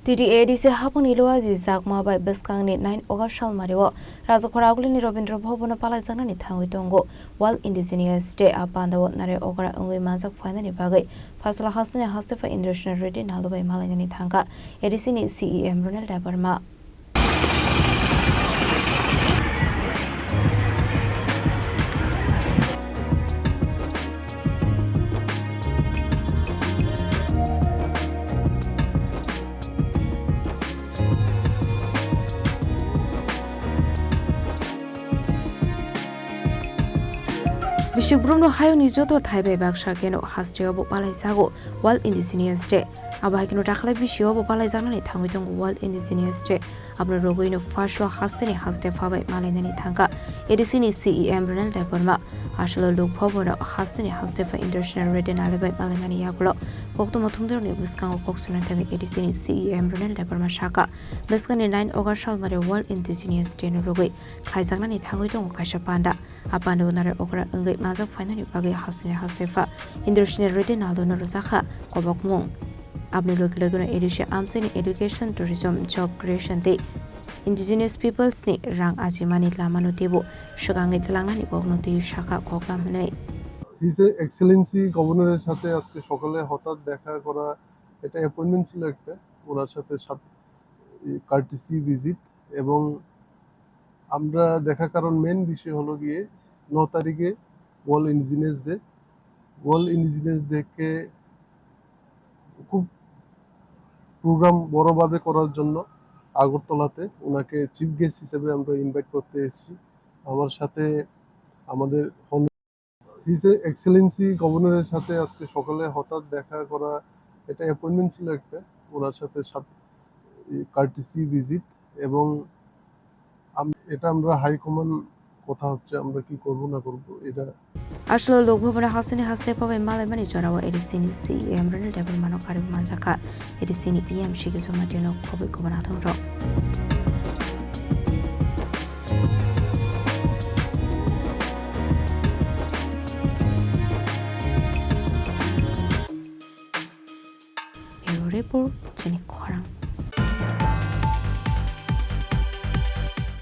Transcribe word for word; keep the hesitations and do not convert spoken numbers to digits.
T T A D C hapungni Luaji Chakma bai bwskangni nine August salmario Rajakhor Agulini Rabindra Bhavan-o palaijaknani thangwi tongo World Indigenous Day. A pandao nare okra wngwi manjak phainani bagwi Phaisala hasteni haste pha Indrasena Reddy Nalu bai malainani thangkha A D C ni C E M Ronald Debbarma. Bisikrokno hayungni joto thai bai baksa kheno hasteo bo palaijago World Indigenous Day. Abo hai kheno dakhla bisio bo palaijaknani thangwi tongo World Indigenous Day. Aboni rogwino first o hasteni haste pha bai malainani thangkha A D C ni C E M Ronald Debbarma. Asolo Lok Bhavan-o hasteni haste pha Indrasena Reddy Nalu bai malainani yagulo koktwma thumdorokni bwskango kok swnani thangwi A D C ni C E M Ronald Debbarma sakha, bwskangni nine August salmari World Indigenous Day no rogwi khlaijaknani thangwi tongo kaisa panda. A pandao nare okra wngwi manjak phainani bagwi hasteni haste pha Indrasena Reddy Nalu no rwjakha kobokmung. Aboni logi logino A D C amchaini education, tourism, job creation tei indigenous peoples ni rang ajimani lamano teibo swkangwi twlangnani kokno twiwi sakha koklam hwnwi. His Excellency Governor-এর সাথে আজকে সকালে হঠাৎ দেখা করা, এটা অ্যাপয়েন্টমেন্ট ছিল একটা, ওনার সাথে সাত-, এই কার্টিসি ভিজিট, এবং আমরা দেখা কারণ মেইন বিষয় হলো গিয়ে ন তারিখে world indigenous day. World indigenous ডেকে খুব প্রোগ্রাম বড়ভাবে করার জন্য আগরতলাতে ওনাকে চিফ গেস্ট হিসেবে আমরা ইনভাইট করতে এসেছি। আমার সাথে আমাদের হন-, হিজ এক্সেলেন্সি গভর্নরের সাথে আজকে সকালে হঠাৎ দেখা করা, এটা অ্যাপয়েন্টমেন্ট ছিল একটা, ওনার সাথে সাত-, এই কার্টিসি ভিজিট, এবং আম-, এটা আমরা হাই কমান্ড কথা হচ্ছে আমরা কি করব না করব এটা। Asolo Lok Bhavan-o hasteni haste pha bai malaimani jorao A D C ni C E M Ronald Debbarma no karwi manjakha. A D C ni P M Shikisoma Tino khobwi kubun athongrok. Bureau Report, chini khorang.